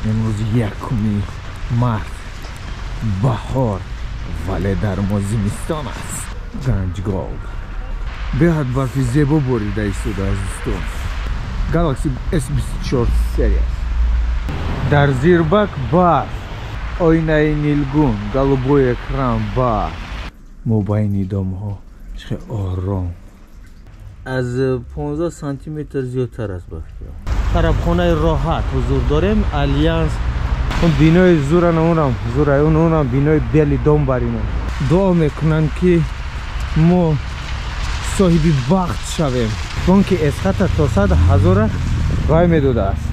Имрӯз якуми март, баҳор, вале дар мо зимистон аст. Ганҷ Голд. Беҳад барфи зебо борида истодааст, дӯстон. Galaxy S24 Series. Дар зирбак барф, оинаи нилгун, голубой экран, барф. Мобайни домҳо чӣ ором. Аз 15 сантиметр зиёдтар аст барф. Тарабхонаи роҳат ҳузур дорем, Алянс. Он бинои зура наунам, зура унам бинои бели дом баринам. Дуо мекунанд, ки мо соҳиби бахт шавем. Бонки Эсхата то 100 000 вай медодааст,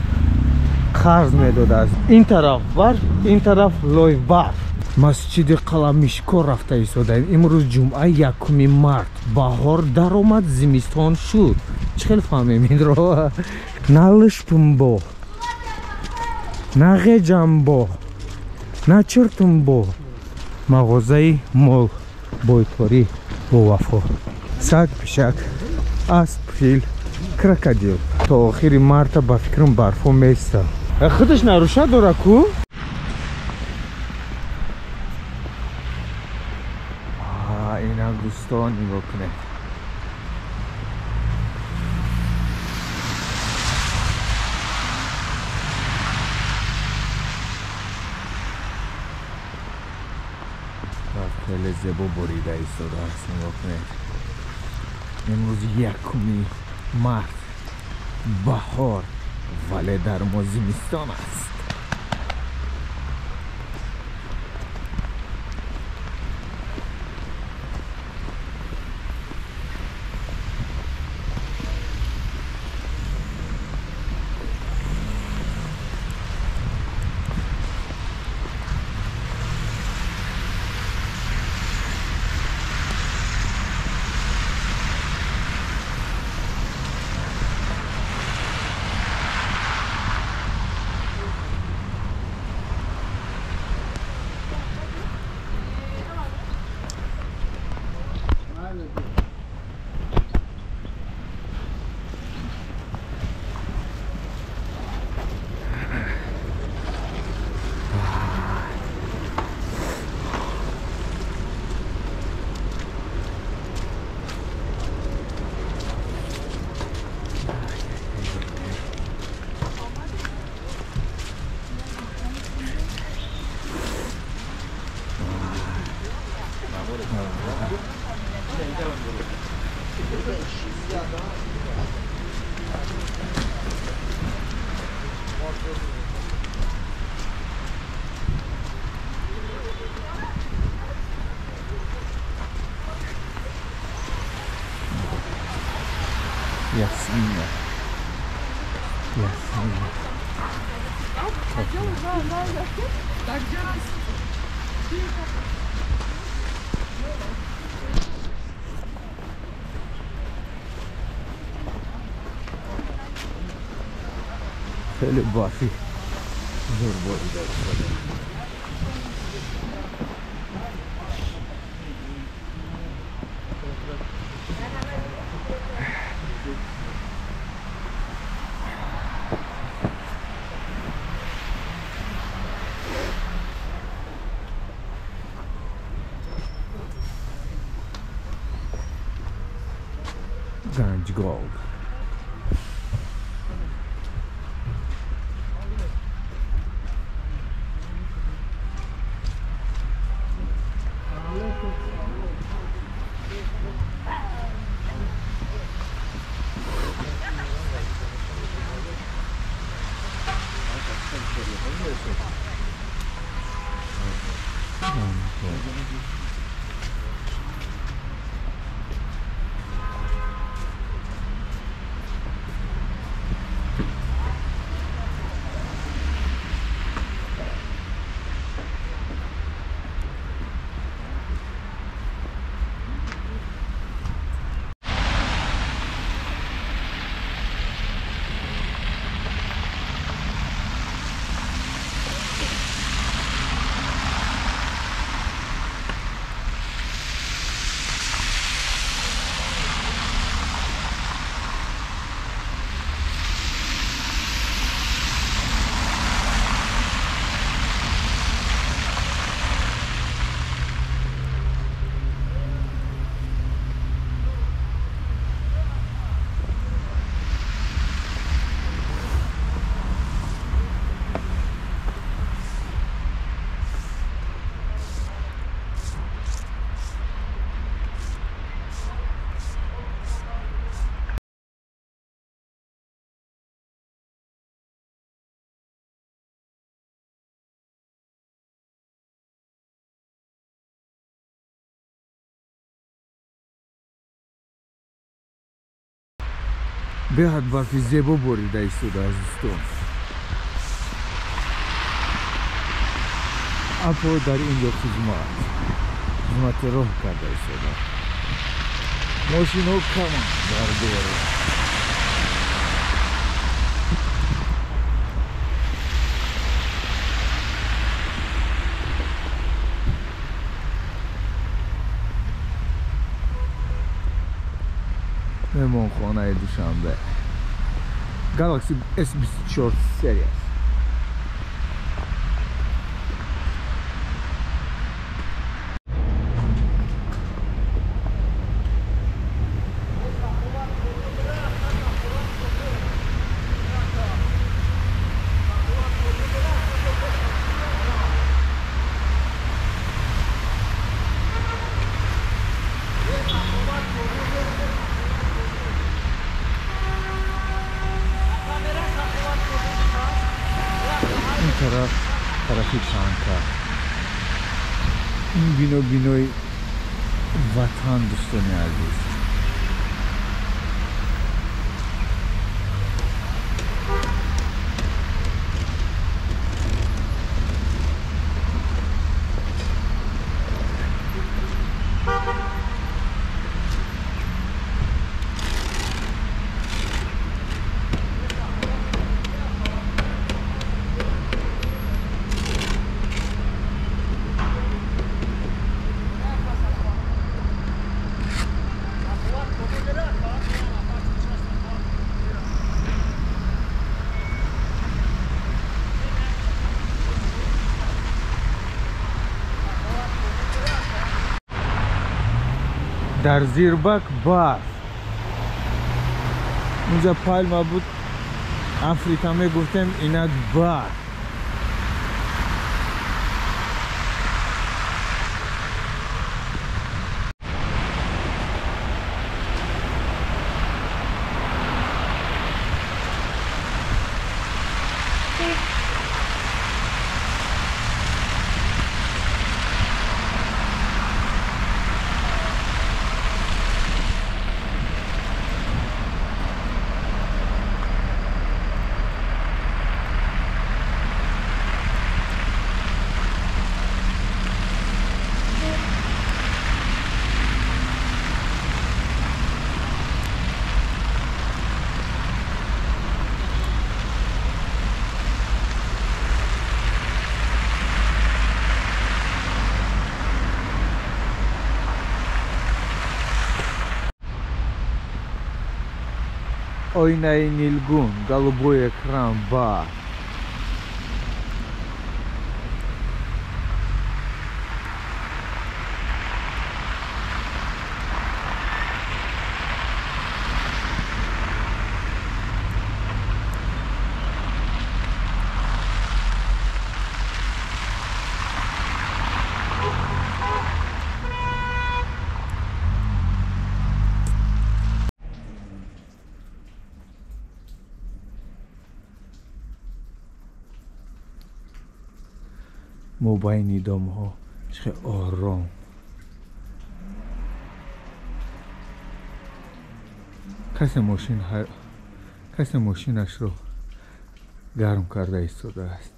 қарз медодааст. Ин тараф барф, ин тараф лой барф. Масҷиди Қаламишкор рафта истодаем. Имрӯз ҷумъа, 1 март, баҳор даромад, зимистон шуд. Чӣ хел фаҳмем инро? На лишпмбо, на ғеҷамбо, на чиртумбо. Мағозаи мол бойторӣ бо вафо. Саг, пишак, асп, фил, крокодил. То охири марта ба фикрам барфо места. Худаш наруша дора ку. Ина, дӯстон, нигоҳ кунед. Хеле зебо борида истодааст, нигоҳ кунед. Имрӯз 1 март, баҳор, вале дар мо зимистон аст. Ясмина. Ясмина. Хеле барфи зур борида истода. Ганҷ Голд. Беҳад барфи зебо борида истодааст, дӯстон. Апо дар ин ҷо хизмати роҳ карда истода. Мошинҳо каманд дар берун. Меҳмонхонаи Душанбе. Galaxy S24 Series. Тарафи танка. Ин бино бинои ватан, дӯстони азиз. Дар зирбак барф. Унҷа палма буд, Африка мегуфтем, инак барф. Оинаи нилгун, голубой экран, бар. Мобайни домҳо чӣ ором. Касе мошинашро гарм карда истодааст.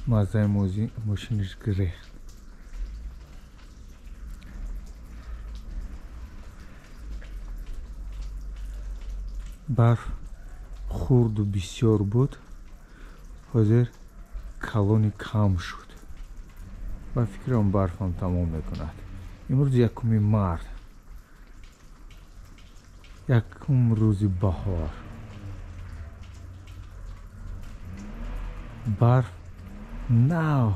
Маззаи мошинаш гирехт. Барф хурду бисёр буд, ҳозир калони кам шуд. Ба фикрам барфам тамом мекунад. Имрӯз 1 март, якум рӯзи баҳор. Барф нав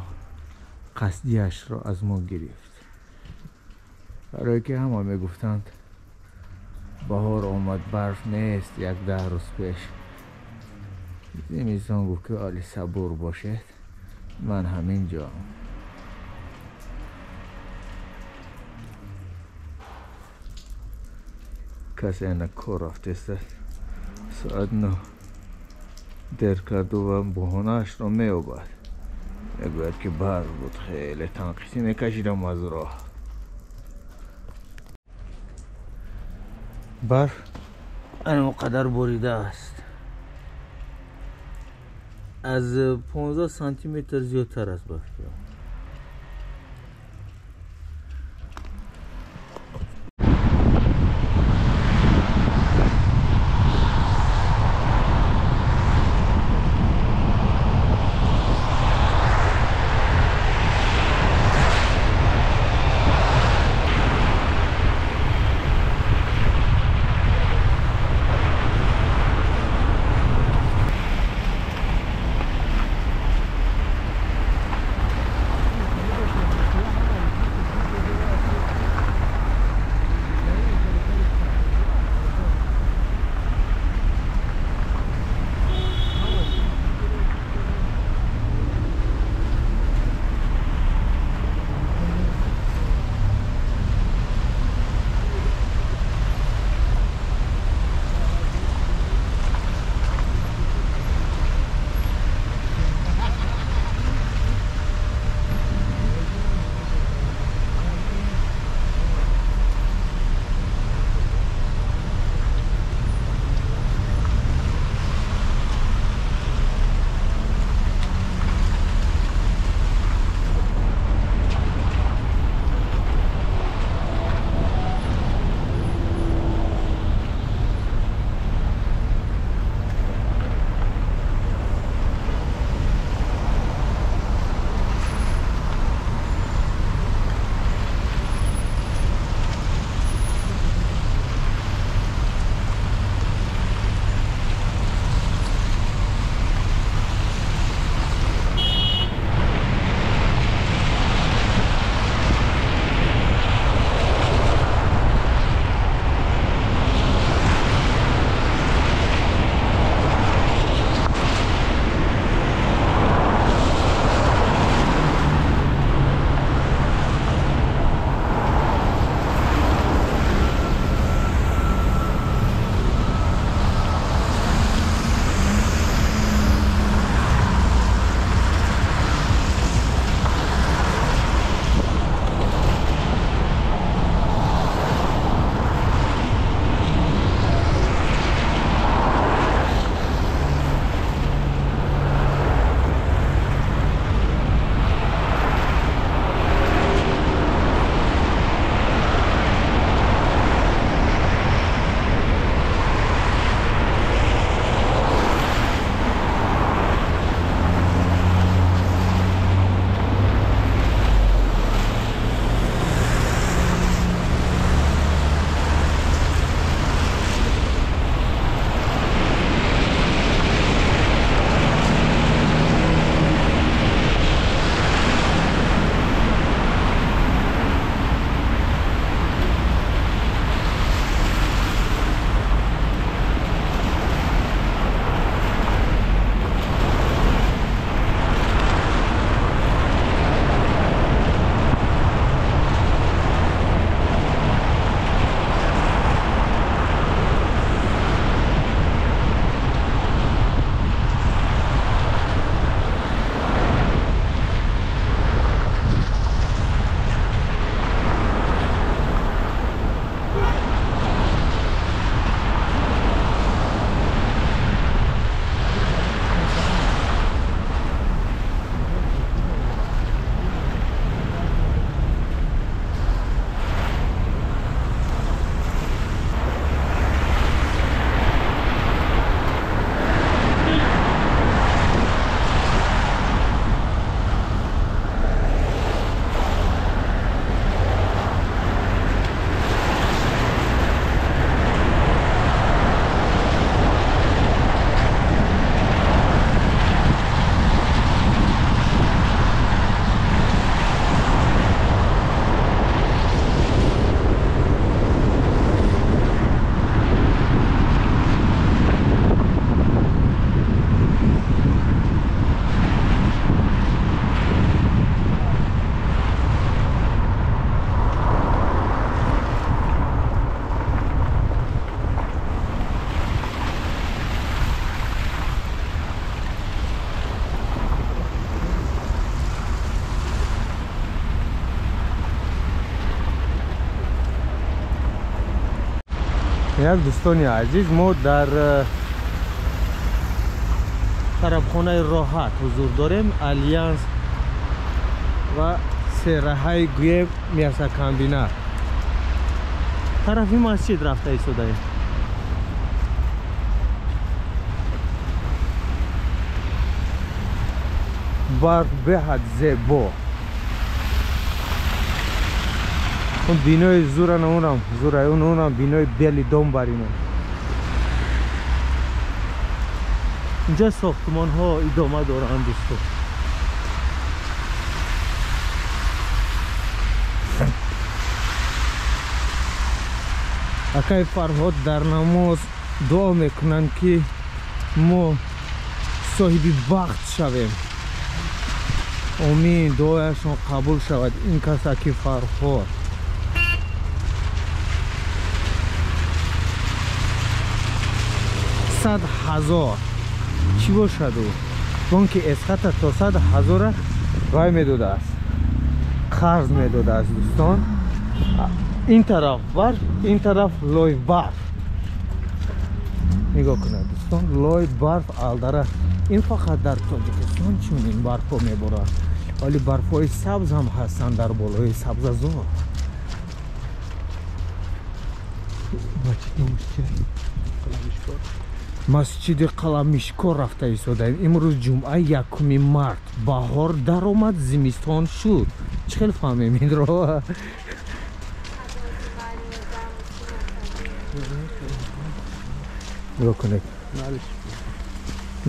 қасдиашро аз мо гирифт. Барое ки ҳама мегуфтанд баҳор омад, барф нест, 10 рӯз пеш. Зимистон гуфт ки оли сабур бошед, ман ҳамин ҷоам. Касе на кор рафтест, соат 9 дер карду ва баҳонаашро меёбад. Мегӯяд ки барф буд, хеле танқисӣ мекашидам аз роҳ. Барф ана қадар борида аст. Аз 15 сантиметр зиёдтар аст ба фикрам. Як дӯстони азиз, мо дар тарабхонаи роҳат ҳузур дорем. Алянс ва сераҳаи гӯе мясокомбинат. Тарафи масҷид рафта истодаем. Барф беҳад зебо. Он бинои зура наунам, зура унам бинои бели дом баринам. Инҷа сохтмонҳо идома доранд дӯсто. Акай Фарҳод дар намоз дуо мекунанд, ки мо соҳиби бахт шавем. Омин, дуояшон қабул шавад. Ин кас аки Фарҳод. 100,000 чӣ бошад ӯ? Бонки Эсхата то 100,000 вай медодааст, қарз медодааст дӯстон. Ин тараф барф, ин тараф лой барф. Нигоҳ кунед дӯстон, лой барф алдара. Ин фақат дар Тоҷикистон чунин барфҳо меборад, вале барфҳои сабз ҳам ҳастанд дар болои сабзазор. Масҷиди Қаламишкор рафта истодаем. Имрӯз ҷумъа, 1 март. Баҳор даромад, зимистон шуд. Чӣ хел фаҳмем инро? Нигоҳ кунед.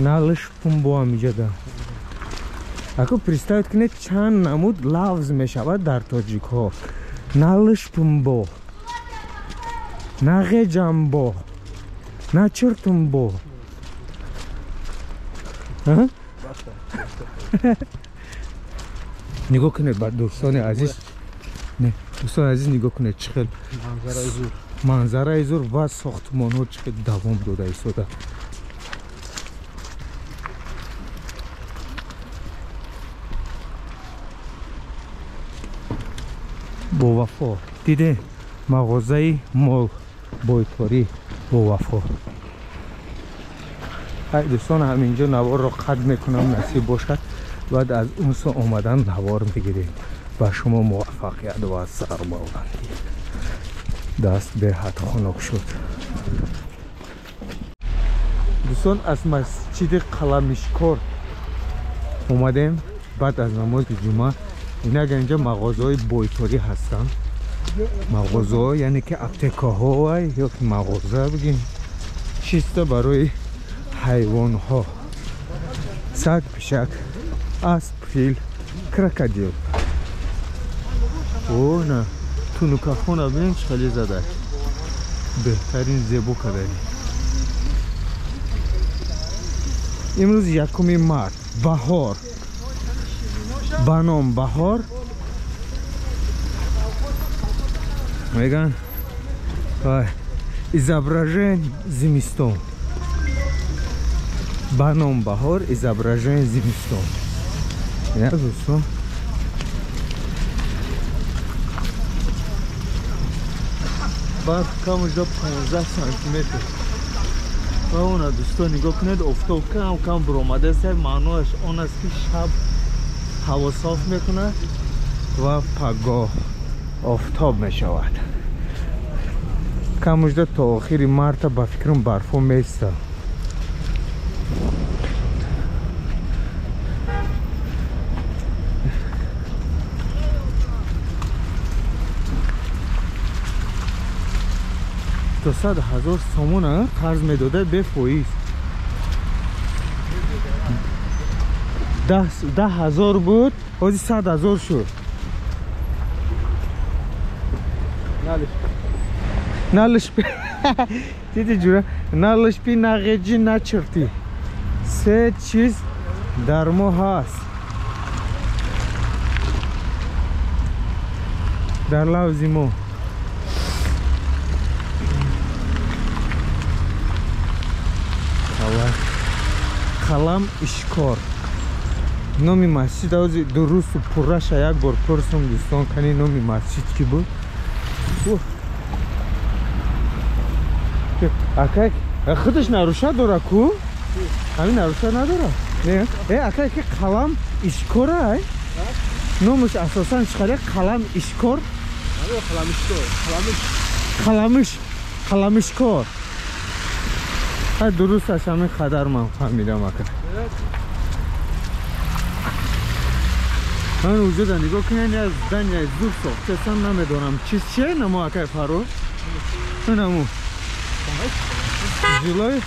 Налиш пумбо ҳам иҷода. Ако представить кунед чанд намуд лафз мешавад дар тоҷикҳо. Налиш пумбо, нағеҷамбо, начиртумбо. Нигоҳ кунед дӯстони азиз. Дӯстони азиз, нигоҳ кунед чӣ хел манзараи зур ва сохтмонҳо чӣ хел давом дода истода. Бовафо. Диде мағозаи мол бойторӣ Бовафо. Ай дӯстон, ҳаминҷо наворро қад мекунам, насиб бошад. Баъд аз он сӯ омадан навор мегирем. Ба шумо муваффақият ва сарбаландӣ. Даст беҳад хунук шуд. Дӯстон, аз масҷиди Қаламишкор омадем баъд аз намози ҷумъа. Инак инҷа мағозаҳои бойторӣ ҳастанд. Мағозаҳо, яъне ки аптекаҳо ё ки мағоза бигем, чиста барои ҳайвонҳо. Саг, пишак, асп, фил, крокодил. О, на тунукахона бинем чӣ хеле зада. Беҳтарин зебо кардани. Имрӯз 1 март, баҳор. Ба ном баҳор меган изображен зимистон. Ба ном баҳор изображен зимистон. Я дӯстон, барф камужда 15 сантиметр. Ва она дӯстон нигоҳ кунед, офтоб кам кам баромадааст. Маъноаш он аст, ки шаб ҳаво соф мекунад ва пагоҳ офтоб мешавад. Камужда то охири марта ба фикрам барфҳо меистад. То 100,000 сомон қарз медода бефоиз. 10,000 буд, ҳозир 100,000 шуд. Налишпи. Диди ҷура, налишпи, нағеҷӣ, начиртӣ. Се чиз дар мо ҳаст. Дар лавзи мо. Қалам Ишкор. Номи масҷид ҳозир дурусту пурраша як бор пурсум дӯстон, кани номи масҷид ки буд? Акай худаш наруша дора ку? Ҳамин наруша надора? Не. Акай ки қалам ишкора ай? Номаш асосан чӣ қадар қалам ишкор? Қаламиш. Қаламишкор. Ҳай дурусташ ҳамин қадар ман фаҳмидам ака. Ман уҷода нигоҳ кунед, як здания зур сохтасан, намедонам чиз чие намо акай Фаррух? Инаму. Жилой